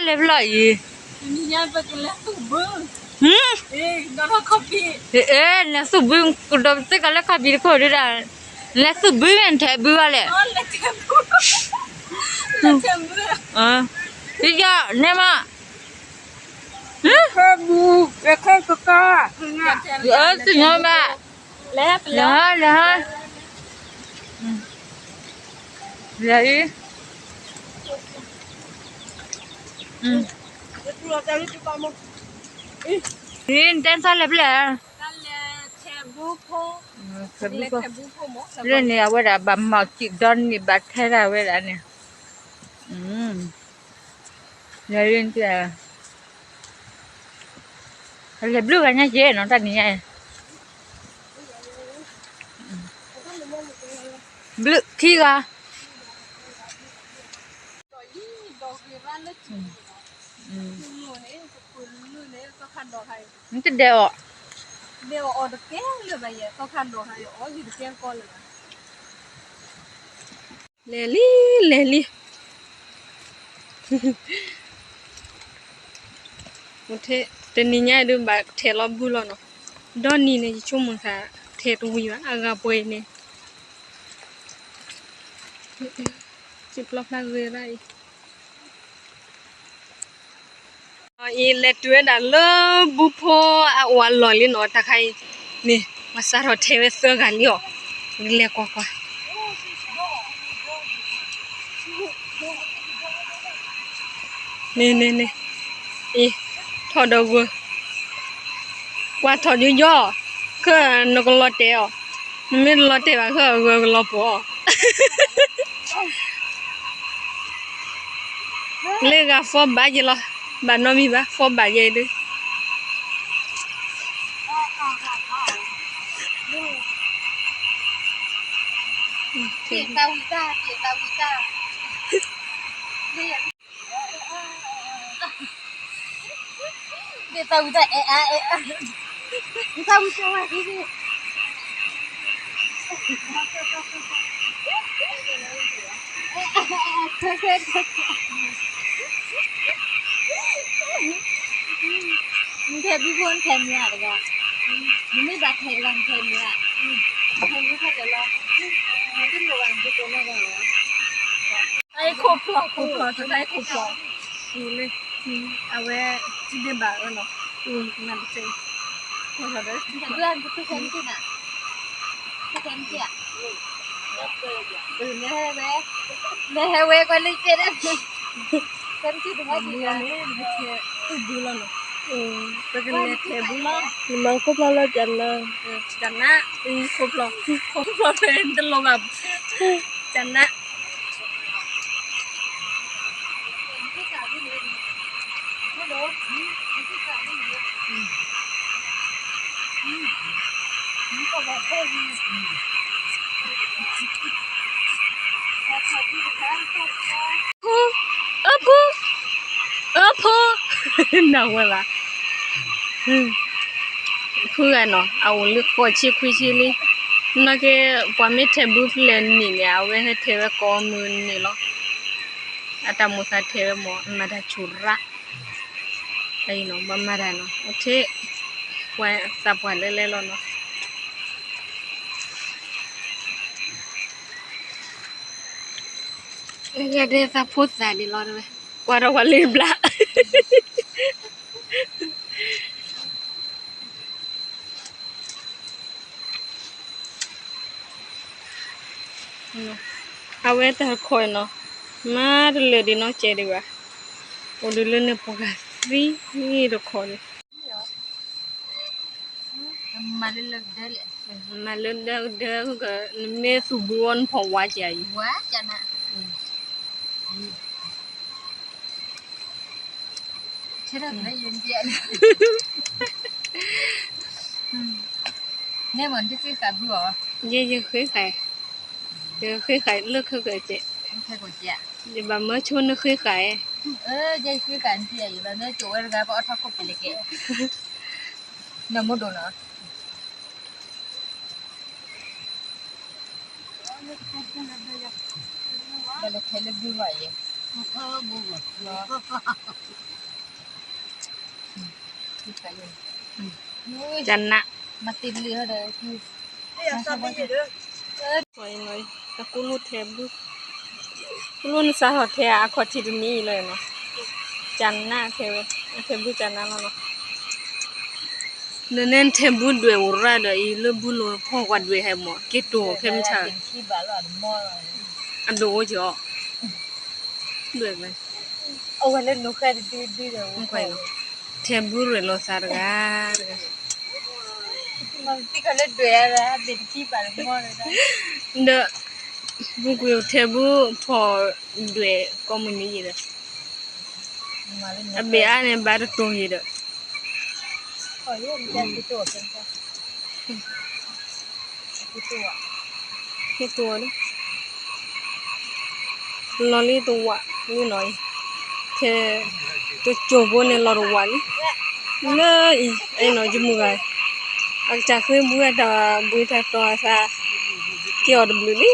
လဲၤဖျီၣ်အံၤ, ဟ, လဲၤသူၣ်ဘုကဒီးသ့ၣ်ကလၢခီၣ်ဖံးတခိၣ်ဒုဒၣ်, လဲၤသူၣ်ဘုမ့ၢ်ထဲဘုဘၣ်လဲၣ်, ယီၤနဲမး, သ့ၣ်ညါဘၣ်, လဲၤ, လဲၤ, လဲၤ, တဲသးလဲၤဖဲလဲၣ်, လၢန့ၣ် အဝဲဒၣ်ဘၣ်မၤစံးဒီနံၣ်ဘၣ်ထဲဒၣ်ဝဲဒၣ်န့ၣ်, လဲၤ, လဲၤဘျုးဂၤညါက့ၤနီၤ တၢ်နံၤညါအံၤ, ဘျုးခံဂၤ တဒဲးအီၤ, လဲၤလံ, လဲၤလံ, တနံၤညါဒုးဘၣ်ထဲးလီၤဘုလီၤနီၤ, ဒီနံၤန့ၣ် ယဆိကမိၣ်သးထဲးတဝံၤဘၣ် အဂၤပှဲၤအံၤန့ၣ်, စံးပျီဖျါဂ့ၤရၣ်အံၤ အံၤလဲၤတုၤဝဲဒၣ်လၢဘုဖိအအိၣ်အလီၢ်လံနီၤ တၢ်ခါအံၤ, န့ၣ် ပှၤစးထီၣ်ထဲးဝဲသၢဂၤလံအီၤ, လဲၤကွၢ်ကွၢ်, န့ၣ်န့ၣ်န့ၣ်, အံၤ, ထီၣ်ဒီးဂီၤ, ကွၢ်ထီၣ်ယိယီ, ခဲနကလီၤတဲာ်အီၤ, နမ့ၢ်တလီၤတဲာ်ဘၣ်ခဲအဂီၤကလီၤပှီၤအီၤ လၢဂၤဖီဘၣ်ယဲလီၤ, ဘၣ်နီတမံၤဘၣ် ဖီဘၣ်ယဲဒုး, သးဝံၣ်တၢ်, သးဝံၣ်တၢ် သးဝံၣ်တၢ်အဲၣ်အါအဲၣ်အါ, သးဝံၣ်တၢ်ဝဲဒ်န့ၣ်, နထဲးဘုဖိနထဲးမုၢ်ဧါတဂၤ, နမ့ၢ်ဘၣ်ထဲးတဂၤနထဲးမုၢ်ဧါ, နထဲးမုၢ်ဖဲလဲၣ်လီၤ, နတလိၣ်ဘၣ်နကတိၤနီတဂၤလီၤ. တၢ်အံၤခိၣ်ဖျီၣ် ခိၣ်ဖျီၣ် တၢ်အံၤခိၣ်ဖျီၣ်, အဝဲ တဒ့ဘၣ်အၢနီၤ, နတ, ခိၣ်ဖျီၣ်ဒီး, လဲၤဟဲဝဲ, လဲၤဟဲဝဲကွၢ်လၢကဲဒၣ်, ကဲဒၣ်န့ၣ် ပကထဲးသူၣ်ဘုလီၤနီၤ, ပကလဲၤထဲးဘုလီၤ, နမၤခိၣ်ဖျီၣ်လၢကနၣ်, ကနၣ်, ခိၣ်ဖျီၣ်, ခိၣ်ဖျီၣ်ဖဲတလိၣ်ဘၣ်, ကနၣ် ဖိ, အဖိ, အဖိ, နဝဲဘၣ်, ဖုဂၤနီၤ အအိၣ်လၢဃိးဆံခွံဆံလံ, နာ်က့ ပှၤမ့ၢ်ထဲးဘုဖျဲၣ်န့ၣ်န့ၣ် အဝဲဟဲထဲးဝဲကိးမုၢ်နံၤလီၤ, အတၢ်မိၣ်သးထဲးဝဲမ့ၢ် အမၤတၢ်ဆူၣ်ရၣ် အံၤနီၤ ဘၣ်မၤတၢ်နီၤ အိၣ်ထဲ, ပှၤသးပှၢ်လဲၤလဲၤလီၤနီၤ, ဂၤဒဲးသးဖိသၣ်န့ၣ်လီၤတဝဲ, ကွၢ်ထီၣ်ပှၤလၢဘျါ အဝဲတၢ်တခီနီၤ, မၤတလၢာ်ဒံးနီၢ်ကဲဒံးဘၣ်, အိၣ်ဒုးလၢန့ၣ်ပှၤဂၤသံတခီန့ၣ်, မၤလၢဒၢ, နမ့ၢ်သူၣ်ဘုအီၤနဖီၣ်ဝါကဲအံၤ ယဃ့ဃာ်, ယဃ့ဃာ်လၢခဲကၢၢ်ကဲ, ယဘၣ်မၢဆိနဃ့ဃာ်, ဘၣ်လဲၤထဲလၢဘုဘၣ်ယဲ ကနၣ်, တၢ်ကူၣ်လိၣ်ထဲဘူၣ်, ကူၣ်လိၣ်နစးထီၣ်ထဲအခီၣ်ထံးတနံၤအံၤလီၤနီၤ, ကနၣ်ထဲဝဲ, ထဲဘူၣ်ကနၣ်လီၤနီၤ, နနဲထဲဘူၣ်ဒွဲၣ်အိၣ်ရၣ်ဒီးအံၤလၢဘူၣ်လိၤဖီၣ်ကွၢ်ဒွဲၣ်ဟဲမး က့ၤတိၢ်ခဲမုၢ်ဆါ အဒိၣ်အိၣ်ကီး, ဒွဲၣ်, ထဲဘူၣ်ရဲၣ်လိာ်သးတဂၤတဂၤ, ဒီး ပူၤကွံာ်ထဲဘူၣ်ဖီၣ်ဒွဲၣ်ကိးမုၢ်နံၤယံၤဒီး အဘ့ၣ်အါန့ၣ်ဘၣ်တတိၢ်ယံၤဒီး ဟ့ၣ်တိၢ်, လီၤလံတဝးလံနီၤအံၤ, ထဲတစိၢ်ဖိန့ၣ်လီၤတဝးလံ, လၢအံၤ အဲၣ်နီၤယမုၢ်ဂၤ, အကစၢ်ဃ့ဘှံးအတၢ်ဘှံးတၢ်တီၤအသး, ကဲအီၤတဘျုးလံ.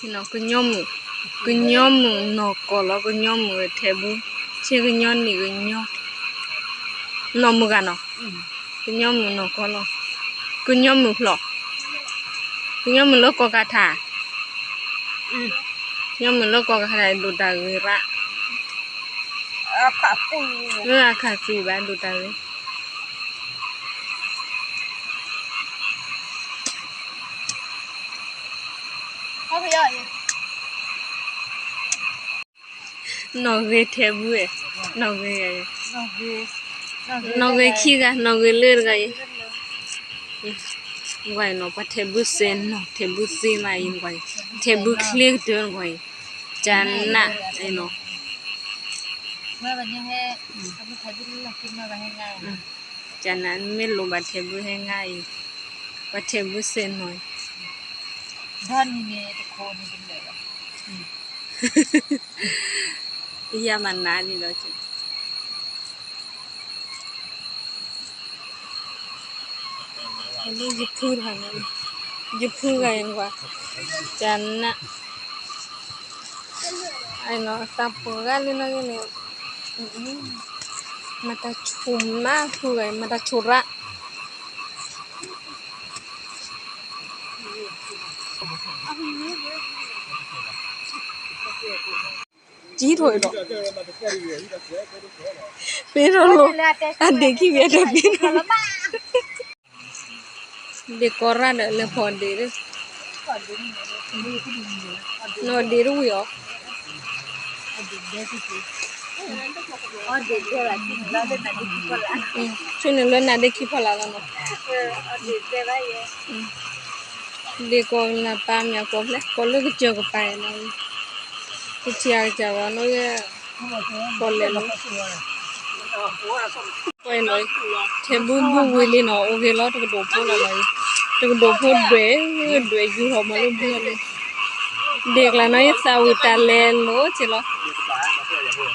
ကညီမုၣ်, ကညီမုၣ်နီၢ်ကီၢ်လီၤ, ကညီမုၣ်ထဲဘူၣ်, ဆ့ကညီနံၣ်ကညီ, နီၢ်မုၢ်ဂၤနီၤ, ကညီမုၣ်နီၢ်ကီၢ်လီၤ, ကညီမုၣ်ဖျီၣ်, ကညီမုၣ်လၢကီၢ်ကးထါ, ကညီမုၣ်လၢကီၢ်ကးထါဒိၣ်တၢ်ဂ့ၤရၣ်, လၢအခးသူဘၣ်ဒိၣ်တၢ်ဂ့ၤ နီၢ်ဂ့ၤထဲဘူၣ်, နီၢ်ဂ့ၤ, နီၢ်ဂ့ၤခံဂၤ, နီၢ်ဂ့ၤလၢတဂၤအံၤ, ကွၢ်နီၤ ပှၤထဲဘူၣ်စဲနီၤ, ထဲဘူၣ်သ့မးအံၤ, ထဲဘူၣ်ချ့ကတၢၢ်ကွၢ်အံၤ, ကနၣ်နီၤ ကနၣ် မ့ၢ်လိၣ်ဘၣ်ထဲဘူၣ်ဟဲငါအံၤ, ပှၤထဲဘူၣ်စဲနီၤ, ယမၤနးန့ၣ်လီၤ, ယဖုတဂၤ, ယဖုဂၤအံၤကွၢ်, ကနၣ် သးပှၢ်ဂၤလၢနီၢ်ဂ့ၤန့ၣ်, မၤတၢ်ဆိၣ်မးဖုဂၤ, မၤတၢ်ဆိၣ်ရၣ် ကံထီၣ်ဒီး ပ့ၤထီၣ်လိာ် အဒ့ၣ်ခံဂၤတၢ်ပ့ၤထီၣ်, ဒ့ၣ်ကီရၣ်ဒီးလဲၤဖီၣ်ဒ့ၣ်, နီၢ်ဒ့ၣ်တဝံၤအီၤ, ဆူန့ၣ်လၢနၤဒ့ၣ်ခံဖီလာ်လီၤနီၤ, ဒ့ၣ်ကီၢ်လၢပၢ်မ့ၢ်ကီၢ်ဖျဲၣ် ကီၢ်လၢကစၢၢ်ကပၤနီၤ, ကထံၣ်အကစၢ်ဝဲနီၤ, ကီၢ်လဲၤလီၤ ကွၢ်နီၤ, ထဲဘူၣ်ဘူၣ်ဝံၤလံနီၤ, အိၣ်ဂ့ၤလီၤ တကဒိၣ်ဖိလီၤနီၤ, တကဒိၣ်ဖိဒွဲၣ်, ဒွဲၣ်ယူၤထီၣ်မၤလၢဘူၣ်လီၤလံ, ဒ့ၣ်ကျါနီၤ ယသးဝံၣ်တၢ်လဲၤလိၤက့ၤလီၤ, ဖဲလံဘ့ၣ်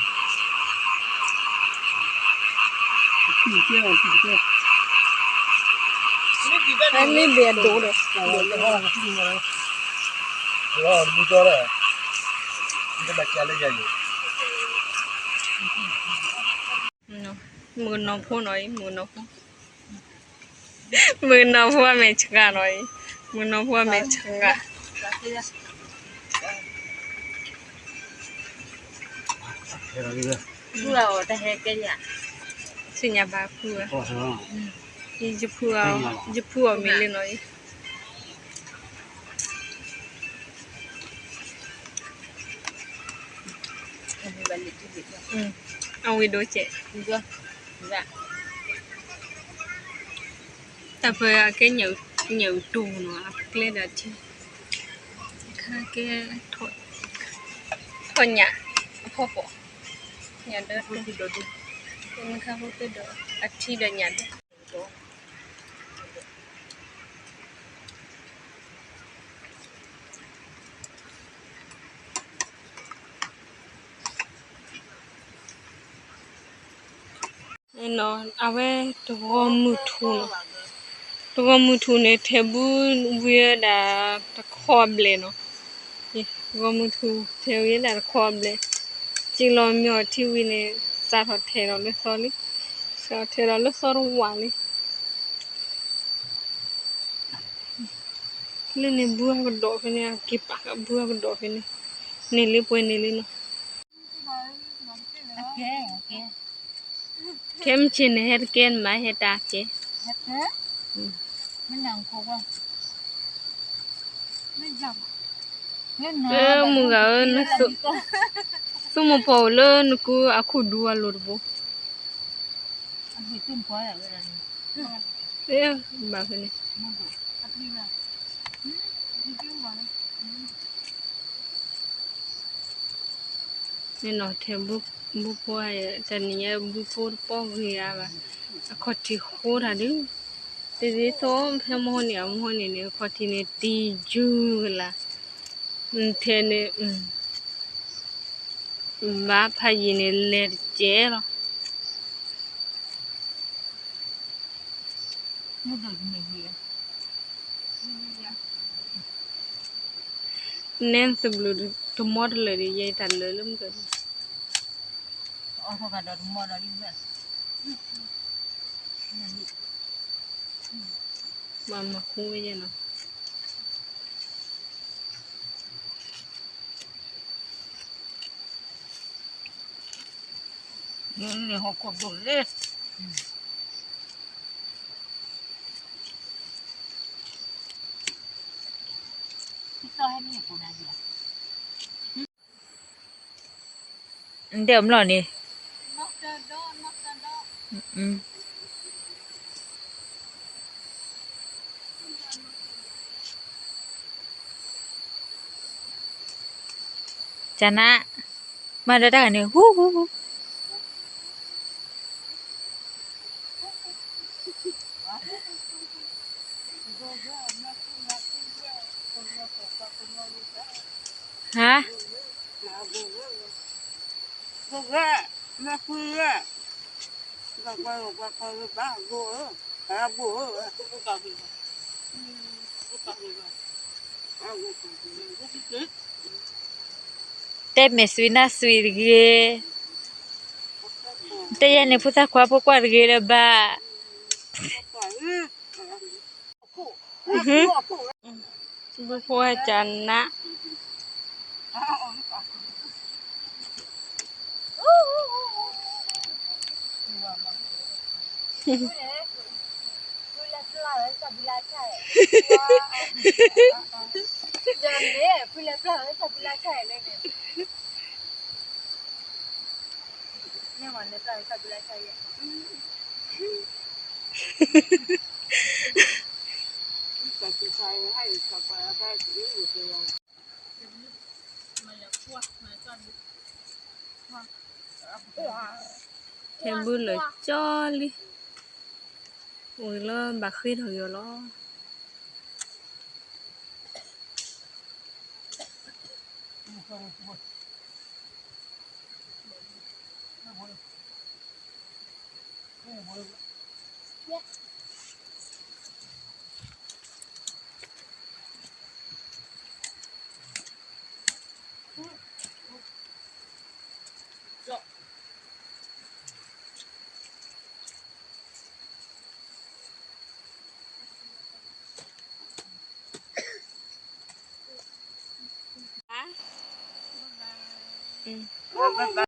အဒိၣ်ဒီး မုၣ်ကနီၤဖိနီၤအံၤ, မုၣ်ကနီၤဖိ, မုၣ်ကနီၤဖိအမဲာ်ဆှးနီၤအံၤ, မုၣ်ကနီၤဖိအမဲာ်ဆှး, ဆူညါဘၣ်ဖု, ယဖုအီၤမ့ၢ်လၢနီၤအံၤ အဝံၤဒိၣ်ကဲး, တၢ်ပၢၢ်အကဲညၣ်အူတူၢ်နီၤ အကျဲဒီးထံ, ခါကဲ ထီၣ်ညၣ်အဖီခိၣ်, ညၣ်ဒၢ, မ့ၢ်ခါဖိသ့ၣ်ဒီး အထံဒီးညၣ်ဒၢ အဝဲတဂီၤမုၢ်ထူၣ်, တဂီၤမုၢ်ထူၣ်န့ၣ် ထဲဘူၣ်ဝံၤဝဲဒၣ်တခီ ခီအဘျဲၣ်နီၤ, ဂီၢ်မုၢ်ထူၣ်ထဲဝံၤဒၣ်တခီအဘျဲၣ်, စံၣ်လီၤမ့ၢ်အီၤထံဝံၤန့ၣ် စးထီၣ်ထဲးဒီးလၢသီလံ, စးထီၣ်ထဲးဒီးလၢသီတဝးလံ. လၢန့ၣ်ဘုအကဒီးဖဲန့ၣ် အက့ၤပာ်ဘုအကဒီးဖဲန့ၣ်, န့ၢ်လံပှဲၤန့ၢ်လံနီၤ. ခဲမုၢ်ဆ့ၣ်န့ၣ် ဟဲတကဲနမး ဟဲတၢ်ကဲ, မုၢ်ဂၤဧၢ, သူမိၢ်ပှၢ်အိၣ်လၢနကူအခိၣ်ဒူအလိၤတဘိ, ဘၣ်ဖဲန့ၣ် န့ၣ်နီၤ ထဲးဘုဖိ, တနံၤညါဘုဖိတပီၢ်ဂ့ၤဧါဘၣ်, အခီၣ်ထံးဃိတၢ်ဒုး, တဒ်သိးဖဲမဟိန့ၣ် အမဟိန့ၣ်န့ၣ် အခီၣ်ထံးန့ၣ်တံၤယုၢ်ကလာ်, ထဲန့ၣ် ဘၣ်ဖးယံာ်န့ၣ် လဲၤတကဲလီၤ. နဲသဘျုးတမီတလၢာ်ဒီး ယဲတၢ်လၢာ်လၢမုၢ်ကၢၢ်န့ၣ်, ဘၣ်မၤဃူဝဲယဲနီၤ. န့ၣ်ဟီၣ်ခိၣ်ဒိၣ်လၢ နတဲအီၤမလီၤန့ၣ်, ကနၣ်, မၤဒီးတၢ်ဂၤန့ၣ် ဟူဟူဟူ ဟါ, တဲမဲာ်စွံနၢ်စွံတဂ့ၤ, တဲယဲန့ၣ် ဖိသၣ်ခွါဖိကွၢ်တဂ့ၤလၢၤဘၣ်. ဘုဖိဟဲကနၣ်, ထဲဘုလၢာ်ကၠီလံ, အိၣ်လၢဘၣ်ဃ့ထီၣ်က့ၤအီၤလီၤ. ဟါ, အ